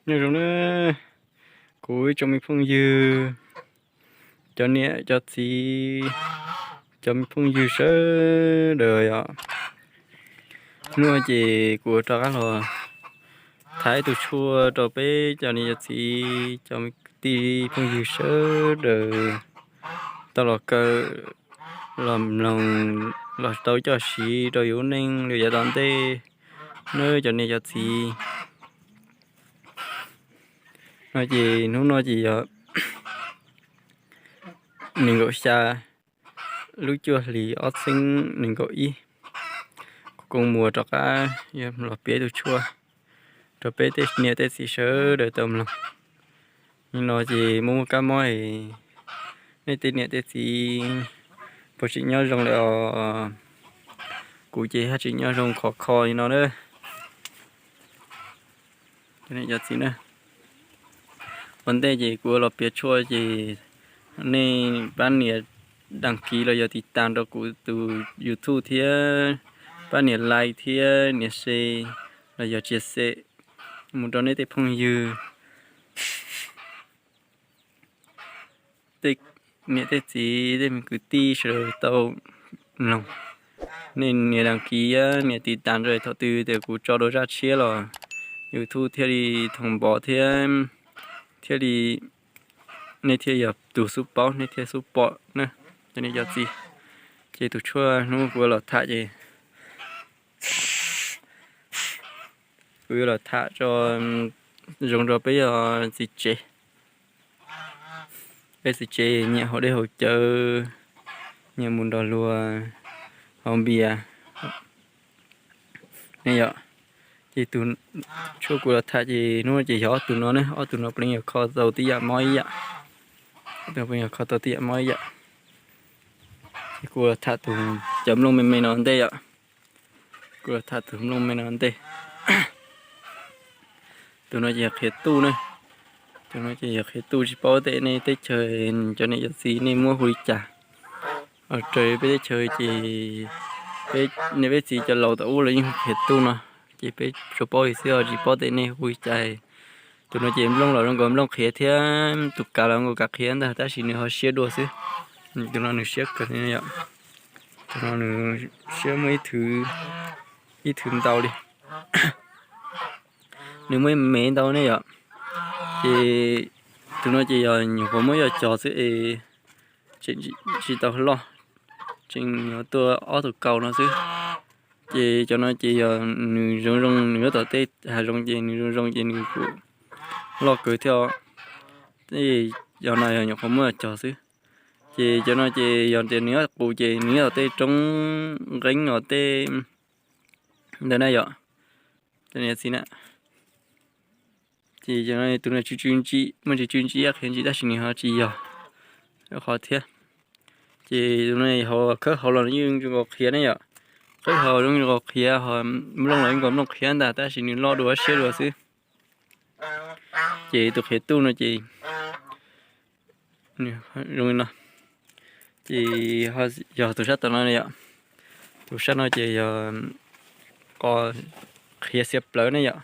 Nyob zoo na, kuv ib tsoom me phooj ywg, cov niam cov txiv, cov me phooj ywg sawv daws yom. Hnub no ces kuv rov qab los tham ib tug tshuaj rau peb cov niam cov txiv, cov me kwv tij phooj ywg sawv daws tau los kawm, los mloog, los tau coj siv rau yus lub neej rau yav tom ntej nawb cov niam cov txiv. No ces hnub no ces yog nees nkaum xya lub cuaj hlis ob txhiab nees nkaum ib, kuv Koob Muas rov qab los piav ib tug tshuaj rau peb tej niam tej txiv sawv daws tau mloog. Nim no ces muaj muaj kab mob, nej tej niam tej txiv puas tseem nyob zoo lawm os? Kuv ces haj tseem nyob zoo khov kho li no na. Cov txiv na, ua ntej ces kuv los piav tshuaj ces nej pab nias đăng ký los yog tiv tas rau kuv tus YouTube thiab pab nias like thiab nias share los yog chia sẻ mus rau nej tej phooj ywg, tej niam tej txiv, tej me kwv tij sawv daws tau mloog. Nej nias đăng ký, nias tiv tas rau thaum twg tias kuv tso dua zaj tshiab los YouTube thiaj li thông báo thiab, thiaj li nej thiaj yog tus xub paub, nej thiaj xub pom na. Cov niam cov txiv, ces tus tshuaj hnub kuv los tham ces kuv yuav los tham tso zoo rau peb yog txiv tsev. Peb txiv tsev nyiam haus dej haus cawv, nyiam mus nrog luag haus npias ne yom. Ces tus tshuaj kuv los tham ces hnub no ces yog ob tug no ne, ob tug no pleev yog kho tau tib yam mob ib yam. Ob tug pleev yog kho tau tib yam mob ib yam. Ces kuv los tham tus cov nplooj me me no ntej yom. Kuv los tham tus nplooj me no ntej. Tus no ces yog qhiav tuj ne. Tus no ces yog qhiav tuj, tsis paub tias nej teb chaws cov niam cov txiv nej muab hu li cas. Raws peb teb chaws ces nej peb txiv cov laus thaum ub los yeej hu qhiav tuj no, ces peb tsuas paub li xwb os, tsis paub tias nej hu li cas. Tus no ces nplooj los zoo nkaus nplooj qhiav thiab tus kav los zoo nkaus kav qhiav ntag, tab sis nws ho siab dua xwb. Tus no nws siab kawg li yom. Tus no nws siab muaj ib thwv, ib thwv ntau li. Nws muaj ib me ntau ne yom. Ces tus no ces yog nyuam qhuav muab yos cog xwb es tseem tsis tau loj, tseem yuav tuaj ob tug kaus no xwb. Ces cov no ces yog nws zoo zoo, nws nyob tom tej hav zoov ces nws zoo zoo ces nws kuj loj kawg thiab. Tej yog no yog nyuam qhuav muab yos cog xwb. Ces cov no ces yog tias nws nyob qus ces nws nyob tom tej roob nqeeb los tej ntawd na yom. Txiv na, ces cov no tus no tsw tsw ntsim, muaj tsw tsw ntsim ib qhia ntsim tab sis nws ho tsis yog qhov thiab. Ces tus no hauv khawb hauv los yeej zoo nkaus qhiav ne yom. Khawb hauv zoo nkaus qhiav, ho nplooj los yeej nkaus nplooj qhiav ntag tab sis nws loj dua siab dua xwb. Ces tus qhiav tuj no ces zoo li no. Ces yog tus sab tom no yom. Tus sab no ces yog qos qhiav xiav plawv ne yom.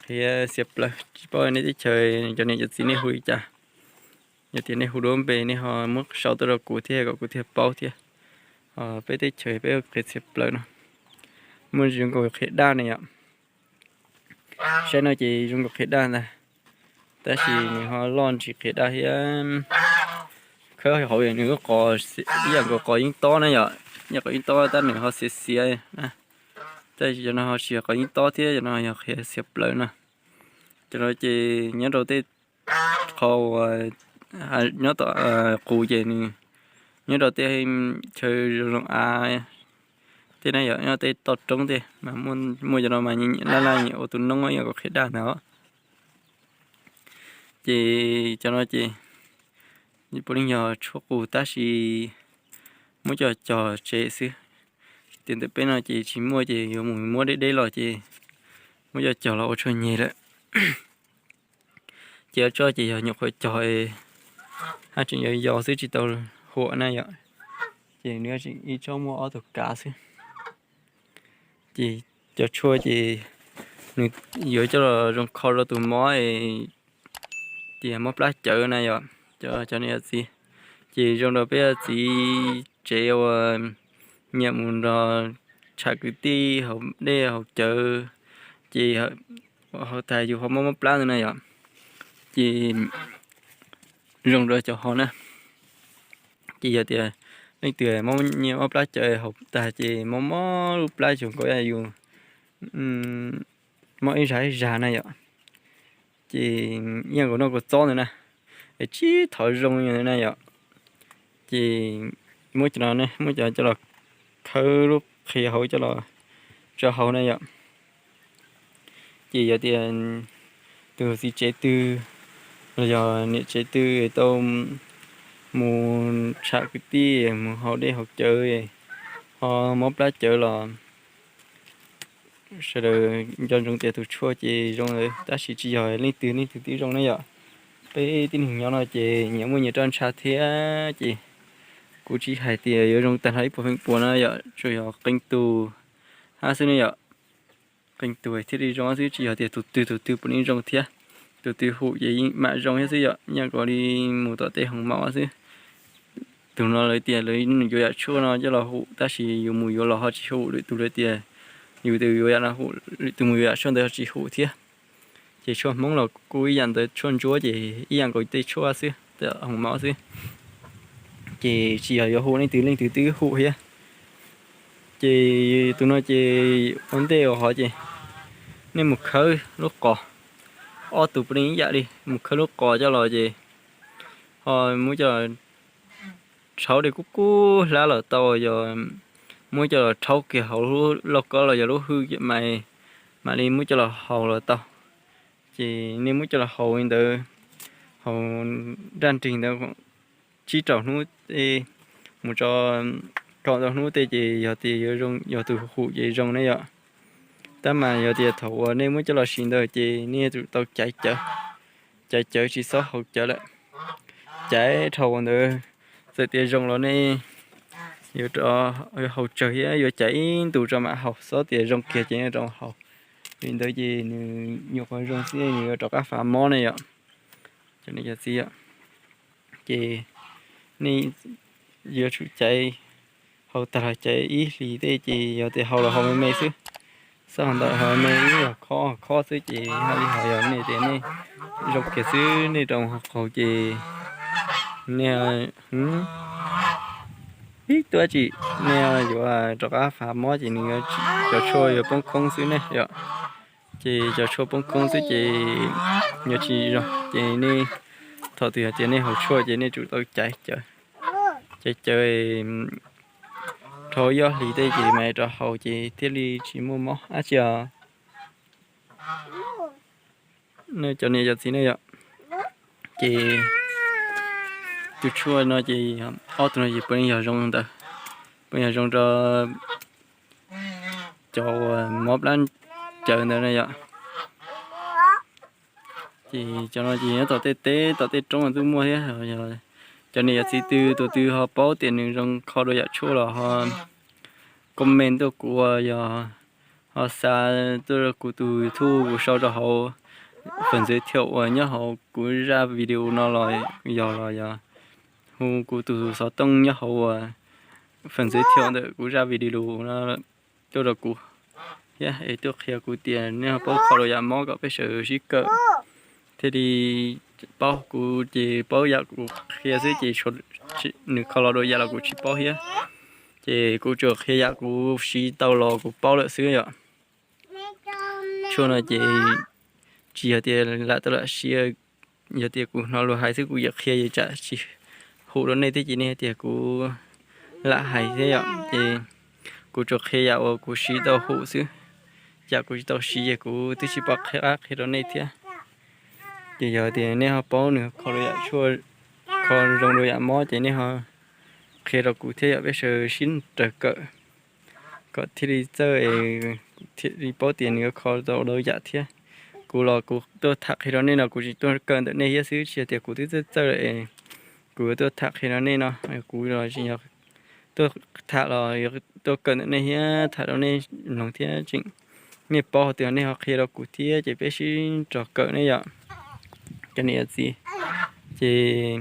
Qhiav xiav plawv, tsis paub nej teb chaws cov niam cov txiv nej hu li cas. Yog tias nej hu dua npe nej ho muab sau tuaj rau kuv thiab kom kuv thiaj paub thiab. Peb teb chaws peb hu qhiav xiav plawv no. Muaj zoo nkaus qhiav daj ne yom. Saib no ces zoo nkaus qhiav daj ntag, tab sis nws ho loj ntsis qhiav daj thiab. Khawb hauv nws lub qos ib yam nkaus qos yeeb tob na yom, ib yam qos yeeb tob tab nws ho xiav xiav na. Tab sis cov no ho tsis yog qos yeeb tob thiab, cov no yog qhiav xiav plawv no. Cov no ces nyob rau tej qhov uas nyob tom qus ces nws nyob rau tej chaw zoo zoo av tej na yom, nyob tej toj roob tej mas muaj cov no mas nyiam laj laj nyiam ua tus noob ib yam nkaus qhiav daj ntag os. Ces cov no ces puav leej yog tshuaj qus tab sis muab coj cog tsev xwb. Tias ntawm peb no ces tsis muaj ces yuav mus muab deb deb los ces muab coj cog los ua tshuaj nyeg lawm. Ces coj ces yog nyuam qhuav cog haj tseem yau yau xwb tsis tau huam na yom. Ces nws tseem ib tsob muaj ob tug kav xwb. Ces cov tshuaj ces nws yuav coj los zoo kho rau tus mob, ces mob plab cawv na yom, cov niam txiv. Ces zoo rau peb txiv tsev uas nyiam mus nrog tsham kwv tij haus dej haus cawv, ces hauv tas yus ho mob mob plab ntawd na yom, ces zoo rau cov ho na. Ces yog tias leej twg mob nyiam mob plab cawv haus tag ces mob mob lub plab xyov nkaus yus mob ib zag ib zag na yom, ces yeej nkaus noj kua txob ntawd na, es tsis thov zoo ntawd na yom. Ces muab cov no, muab cov coj los khawb lub qhia hauv coj los tso hauv na yom. Ces yog tias tus txiv tsev twg los yog niam tsev twg tau mus tsham kwv tij mus haus dej haus cawv, ho mob plab cawv los sawv daws nco ntsoov tias tus tshuaj ces zoo lawm, tab sis tsis yog leej twg leej twg twb zoo na yom. Peb tib neeg nyob no ces nyias muaj nyias roj ntsha thiab ces kuv tsis hais tias yuav zoo tag nrho ib puas feem pua na yom, tsuas yog qee tus hab xwb ne yom. Qee tus thiaj li zoo xwb, tsis yog tias tus twg tus twg puav leej zoo thiab. Tus twg hum ces yeej mam zoo thiab xwb yom, yeej nkaus li mus tom tej hoos maum xwb. Tus no lawv tias lawv yuav yam tshuaj no coj los hum, tab sis yus mus yuav los ho tsis hum, lwm tus lawv tias yus tus yuav yam no hum, lwm tus mus yuav yam tshuaj ntawd ho tsis hum thiab. Ces tshuaj Hmoob los kuj ib yam ntawd, tshuaj ntsuab ces ib yam nkaus tej tshuaj xwb, tej hoos maum xwb. Ces tsis yog yuav hum leej twg leej twg twb hum thiab. Ces tus no ces ua ntej ua hov ces nej mus khawb lub qos, ob tug puav leej ib yam li, mus khawb lub qos coj los ces ho muab coj los rhaub dej kub kub hlab los tau, yog muab coj los rhaub kiag hauv lub lauj kaub los yog lub hwj mas mam li muab coj los haus los tau. Ces nej muab coj los haus li ntawd, haus nraj nrig ntawd tsib rau hnub, mus tso kaum rau hnub tej ces yog tias yuav zoo, yog tus hum ces zoo ne yom. Tab mas yog tias thaum uas nej muab coj los siv ntawd ces nej yuav tsum tau caiv cawv, caiv cawv tsis txhob haus cawv lawm. Caiv dhau ntawd, txawm tias zoo los nej yuav haus tsawg thiab yuav caiv ib ntus tso mam haus, txhob tias zoo kiag ces nej rov haus. Vim ntawd ces nws nyuam qhuav zoo xwb nws yuav rov qab fav mob ne yom. Cov niam cov txiv, ces nej yuav tsum caiv, haus tag los caiv ib hlis tej ces yog tias haus los haus me me xwb, xab hos ntawm haus me me ib los khob khob xwb ces haj li hos, yog nej tias nej zoo kiag xwb nej rau haus qaug ces nej ib tuab tsim nej yuav rov qab fav mob ces nws cov tshuaj yuav poob khoob xwb ne yom. Ces cov tshuaj poob khoob xwb ces yuav tsis zoo ces nej, thaum twg yog tias nej haus tshuaj ces nej tsum tau caiv cawv, caiv cawv dhau ib ob hlis tej ces mam rov haus ces thiaj li tsis muaj mob dab tsi os. Cov niam cov txiv ne yom, ces tus tshuaj no ces ob tug no ces puav leej yog zoo ntawd, puav leej yog zoo rau cov uas mob plab cawv ntawd na yom. Ces cov no ces nyob tom tej teb tom tej roob twb muaj thiab. Cov niam yog txiv twg tus twg ho paub tias nws zoo kho rau yam tshuaj los ho comment tuaj kuv, yog ho xa tuaj kuv tus YouTube kuv sau rau hauv phần giới thiệu uas nyob hauv kuv zaj video no los yog los yog hu kuv tus xov tooj nyob hauv uas phần giới thiệu ntawm kuv zaj video no tuaj rau kuv thiab es tuaj qhia kuv tias nej ho paub kho rau yam mob kom peb sawv sib kawm thiaj li paub. Kuv ces paub yam kuv qhia xwb ces nws kho los rau yam los kuv tsis paub thiab. Ces kuv tsuas qhia yam kuv siv tau los kuv paub lawm xwb yom. Tshuaj no ces tsis yog tias lam tau lam siv, yog tias kuv hnov luag hais xwb kuv yuav qhia es tsam tsis hum rau nej thiab ces nej tias kuv lam hais thiab yom. Ces kuv tsuas qhia yam uas kuv siv tau hum xwb, yam kuv tsis tau siv ces kuv twb tsis pom qab qhia rau nej thiab. Ces yog tias nej ho paub nws kho rau yam tshuaj, kho zoo rau yam mob ces nej ho qhia rau kuv thiab yom, peb sawv sib raws kawm kom thiaj li txawj, thiaj li paub tias nws yuav kho tau lawm yam thiab. Kuv los kuv tuaj tham qhia rau nej no kuv tsis tuaj kawm ntawm nej thiab xwb, tsis yog tias kuv twb txawj txawj lawm es kuv yuav tuaj tham qhia rau nej no. Kuv los tsis yog tuaj tham los yuav tuaj kawm ntawm nej thiab tham rau nej mloog thiab tseem nej paub hais tias nej ho qhia rau kuv thiab ces peb sib nrog kawm ne yom, cov niam txiv. Ces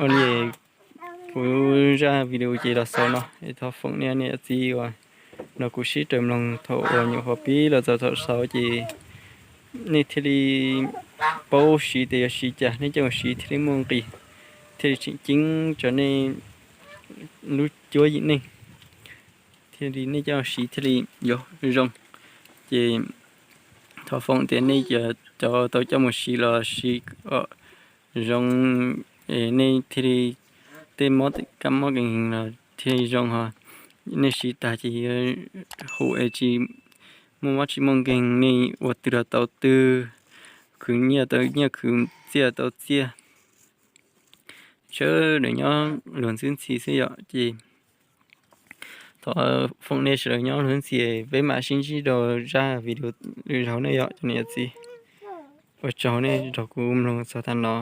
ua li kuv zaj video ces los xaus no, thov foom nej niam txiv uas nrog kuv sib raws mloog thaum uas nyuam qhuav pib los txog thaum xaus ces nej thiaj li paub siv tias yuav siv cas, nej coj mus siv thiaj li muaj nqis, thiaj li tseem ceeb rau nej lub cuab yim neej, thiaj li nej coj mus siv thiaj li yuav zoo. Ces thov foom tias nej cov tau coj mus siv los siv zoo, nej thiaj li tej mob kab mob kees los thiaj li zoo ho. Nej siv tag ces yuav hum es tsis muaj mob tsis muaj nkeeg, nej ua twg los tau twg, khwv nyiaj tau nyiaj, khwv txiaj tau txiaj, sawv daws nyob luag ntxwb ntxhi xwb yom. Ces thov foom nej sawv daws nyob luag ntxhi, peb mam sib ntsib rau zaj video lwm zaus ne yom cov niam txiv. Ua tsaug nej nrog kuv mloog txog tag no.